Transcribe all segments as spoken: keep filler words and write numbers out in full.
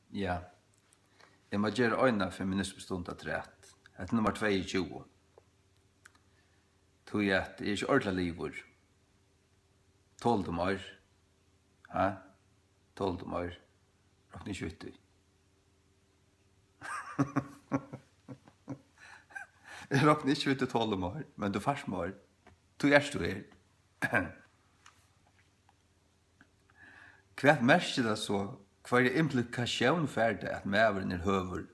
Ja, eg má gera eina feminismustund afturat. Hetta er nummar tveyogtjúgu. Tí at eg eri ikki ordiliga liðugur. Tolir tú meir? Ha? Tolir tú meir? Rokni ikki við tí. Eg rokni ikki við, tú tolir meir, men tú fært meir. Tí ert tú her. Hvat merkir tað so? Hvørja implikatión fær tað, at maðurin er høvur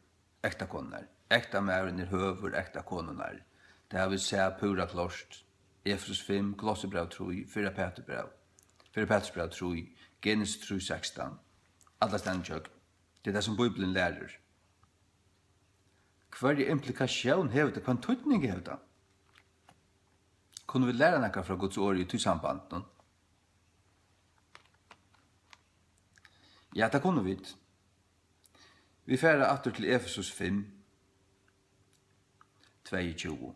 ektakonunnar? Ektamaðurin er høvur ektakonunnar. Tað hava vit sæð púra klárt. Efesus fimm, Kolossebræv trý, fyrra Pæturbræv, fyrra Pætursbræv trý, Genesis trý sekstan. Allastaðni ígjøgnum. Tað er tað, sum Bíblian lærir. Hvørja implikatión hevur tað? Hvønn týdning hevur tað? Kunnu vit læra nakað frá Guds orði í tí sambandinum? Ja, tað kunnu vit. Vit fara aftur til Efesus fimm, tveyogtjúgu.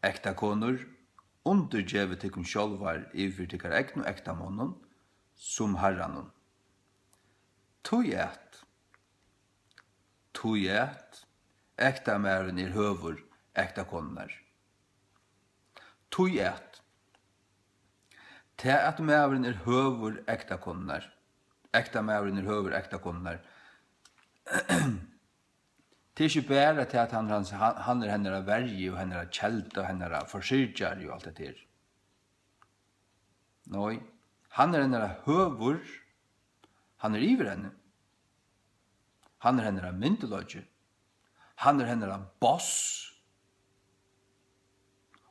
Ektakonur, undirgevið tykkum sjálvar yvir tykkara egnu ektamonnum, sum Harranum. Tí at, tí at ektamaðurin er høvur ektakonunnar. Tí at tað, at maðurin er høvur ektakonunnar, ektamaðurin er høvur ektakonunnar, tað er ikki bara tað, at hann, hann, hann er hennara verji og hennara kelda og hennara forsyrgjari og alt hetta her. Nei, hann er hennara høvur, hann er yvir henni. Hann er hennara myndugleiki. Hann er hennara boss.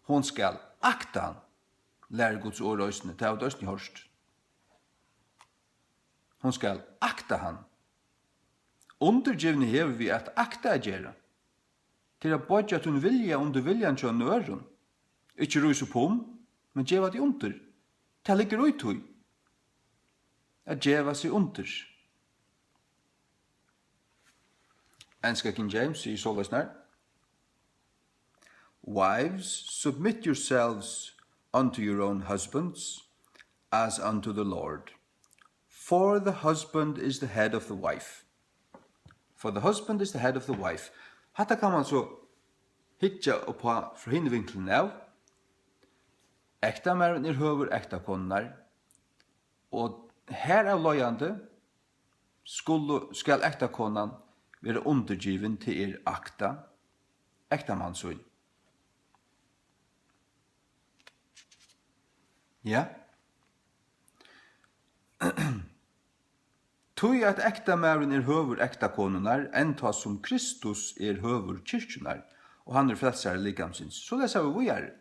Hon skal akta hann, lærir Guds orð eisini. Tað hava vit eisini hoyrt. Hon skal akta hann. Undirgivni hevur við at akta at gera. Tað er at boyggja tín vilja undir viljan hjá einum øðrum. Ikki rísa upp um, men geva teg undir. Tað liggur í tí at geva seg undir. Enska King James sigur soleiðis nær: Wives, submit yourselves unto your own husbands, as unto the Lord. For the husband is the head of the wife. For the husband is the head of the wife. Hatta kann man so hyggja uppá frá hinum vinklinum av. Ektamaðurin er høvur ektakonunnar, og harav leiðandi skulu, skal ektakonan vera undirgivin, tað er akta, ektamann sín. Ja. Tí at ektamaðurin er høvur ektakonunnar, enn tá sum Kristus er høvur kirkjunnar, og hann er frelsari likamsins. Soleiðis hava vit víðari.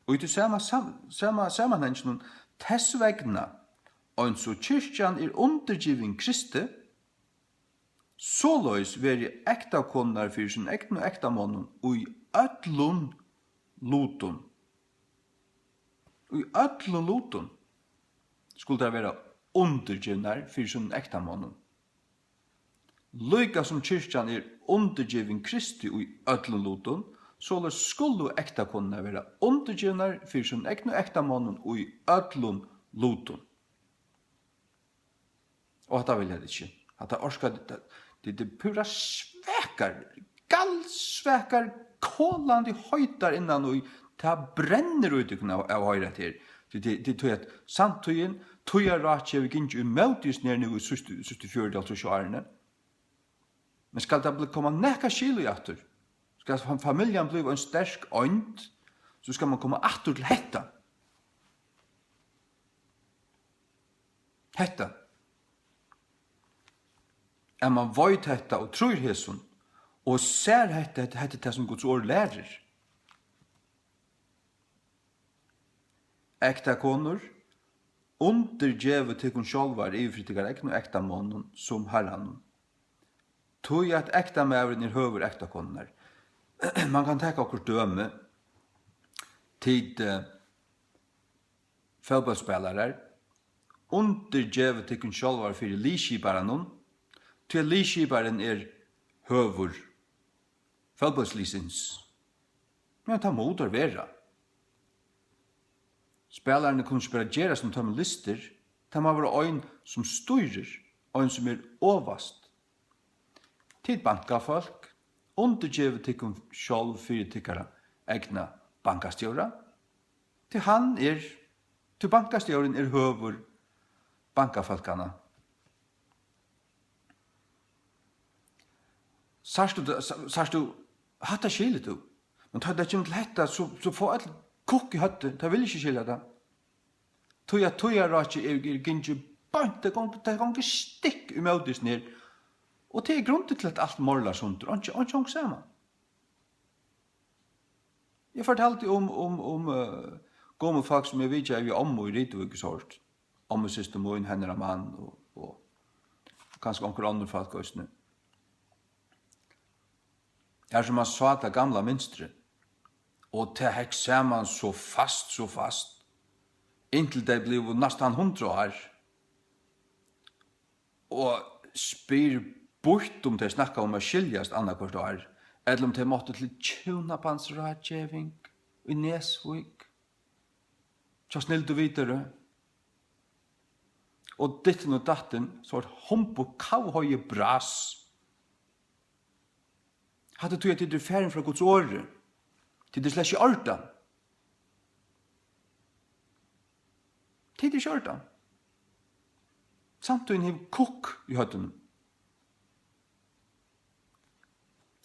Og í tí sama sam-, sama samanhanginum, tess vegna, eins og kirkjan er undirgivin Kristi, soleiðis veri ektakonurnar fyri sínum egnu ektamonnum í øllum lutum. Í øllum lutum skulu tær vera undirgivnar fyri sínum ektamonnum. Líka sum kirkjan er undirgivin Kristi í øllum lutum, soleiðis skulu ektakonurnar vera undirgivnar fyri sínum egnu ektamonnum í øllum lutum. Og hatta vilja tey ikki. Hatta orka tey, tey, tey, tey púra svakar, galsvakar, kolandi heitar innan í, tað brennur í tykkum av, av at hoyra hetta her. Tey, tey, tey, tí at samtíðin, tíðarráðgevið gingið ímóti júst her nú í síðstu, síðstu fjøruti, hálvtrýss árini. Men skal tað bli, koma nakað skil í aftur? Skal fam-, familjan bliva ein sterk eind, so skal man koma aftur til hetta. Hetta. At man veit hetta og trýr hesum, og sær hetta, hetta, hetta er tað, sum Guds orð lærir. Ektakonur, undirgevið tykkum sjálvar yvir fyri tykkara egnu ektamonnum sum Harranum. Tí at ektamaðurin er høvur ektakonunnar. Man kann taka okkurt dømi. Tit, eh, fótbóltsspælarar, undirgevið tykkum sjálvar fyri liðskiparanum, tí at liðskiparin er høvur fótbóltsliðsins. Men tað mugu teir vera. Spælararnir kunnu ikki bara gera, sum teimum lystir. Tað má vera ein, sum stýrir, ein, sum er ovast. Tit bankafólk, undirgevið tykkum sjálv fyri tykkara egna bankastjóra, tí hann er, tí bankastjórin er høvur bankafólkanna. Sært tú tað, sæ-, sært tú, hatta skilir tú. Men tá tað kemur til hetta, so, so fáa øll kukk í høvdið, tey vilja ikki skilja tað. Tí at tíðarrákið er, er gingið beint, tað gongur, tað gongur stikk ímóti hesum her. Og tað er grundin til, at alt morlar sundur, einki, einki hongur saman. Eg fortaldi um, um, um, eh, gomul fólk, sum eg vitjaði við ommu í Rituvík í Sort. Ommusystir mín, hennara mann og, og kanska onkur onnur fólk eisini. Har sum man sá tað gamla mynstrið, og tað hekk saman so fast, so fast, inntil tey blivu næstan hundrað ár. Og spyr býtt, um tey snakkaðu um at skiljast annaðhvørt ár, ella um tey máttu til hjúnabandsráðgeving í Nesvík hjá Snildu Viðaru. Og dittin og dattin, so er humbug, kavhoyið bras. Hatta er tí, at tit eru farin frá Guds orði. Tit eru slett ikki í ordan. Tit eru ikki í ordan. Samtíðin hevur kukk í høvdinum.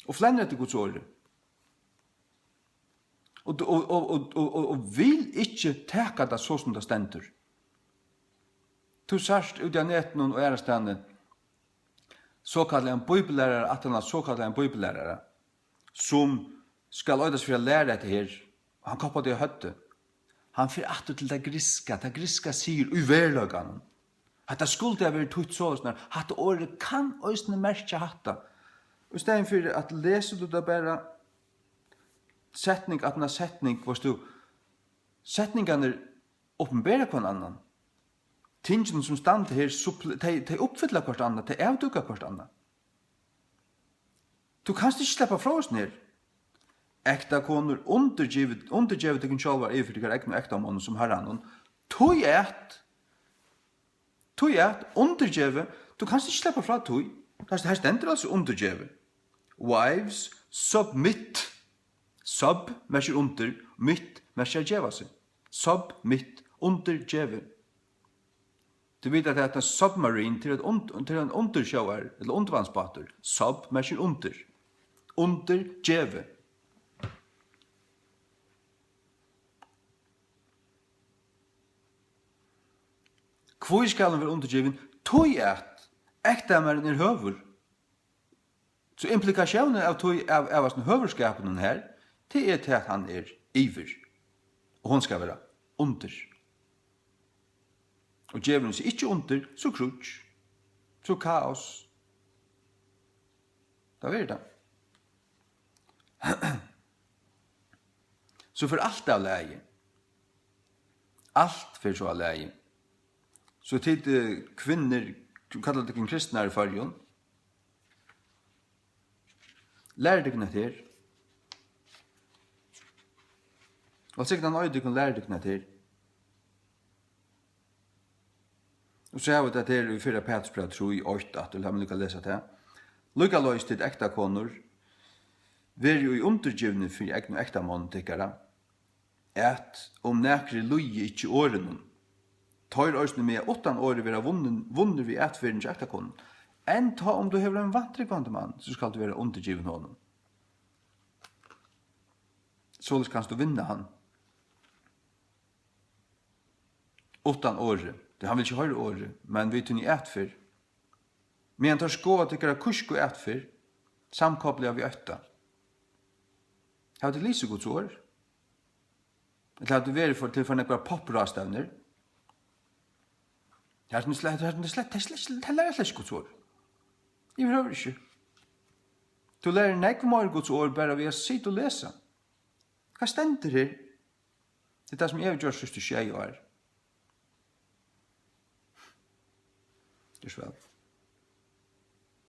Og flennir eftir Guds orði. Og, og, og vil ikki taka tað so, sum tað stendur. Tú sært úti á netinum og aðrastaðni sokallaðan bíbellærara, aftan á sokallaðan bíbellærara, sum skal eitast fyri at læra hetta her, og hann koppar teg á høvdið. Hann fer aftur til tað grikska, tað grikska sigur í veruleikanum. Hatta skuldi ha verið týtt soleiðis, nær hatta orðið kann eisini merkja hatta. Í staðin fyri at lesur tú tað bara setning aftan á setning, veitst tú, setningarnir opinbera hvønn annan. Tingini, sum standa her, supple-, tey, tey uppfylla hvørt annað, tey avdúka hvørt annað. Tú kanst ikki sleppa frá hesum her. Ektakonur, undirgevið, undirgevið tykkum sjálvar yvir fyri tykkara egnu ektamonnum sum Harranum. Tí at, tí at, undirgevið, tú kanst ikki sleppa frá tí. Her, her stendur altso undirgevið. Wives, submit. Sub merkir undir, mit merkir at geva seg. Submit, undirgevið. Tú veit, at hetta submarine, tað er eitt und-, tað er ein undirsjóvar-, ella undirvandsbátur. Sub merkir undir. Undirgevið. Hví skal hon vera undirgivin? Tí at ektamaðurin er høvur. So implikatiónin av tí, av, av hasum høvuðsskapinum her, tað er tað, at hann er yvir, og hon skal vera undir. Og gevur hon seg ikki undir, so kríggj, so kaos. Tað verður tað. So fer alt av lagi. Alt fer so av lagi. So tit, eh, kvinnur, sum kalla tykkum kristnar í Føroyum, lærið tykkum hetta her. Og sikkurt ein av tykkum lærið tykkum hetta her. Og so hava vit tað her í fyrra Pætursbræv trý eitt aftur, lat meg líka lesa tað. Líkaleiðis tit ektakonur, verið í undirgivni fyri egnu ektamonnum tykkara, at um nakrir lýði ikki orðinum, teir eisini mega uttan orði vera vunnin, vunnir við atferðini hjá ektakonum. Enn tá um tú hevur ein vantrúgvandi mann, so skalt tú vera undirgivin honum. Soleiðis kanst tú vinna hann. Uttan orði, tí hann vil ikki hoyra orðið, men við tíni atferð. Meðan teir skoða tykkara kúsku atferð, samkoplaða við ótta. Hava tit lisið Guds orð? Ella hava tit verið for, til for nakrar popráðstevnur? Her er slett, her er slett, her er slett, her lærir slett ikki Guds orð. Yvirhøvur ikki. Tú lærir nógv meira Guds orð bara við at sita og lesa. Hvat stendur her? Tað er tað, sum eg havi gjørt síðstu sjey ár. Ger so væl.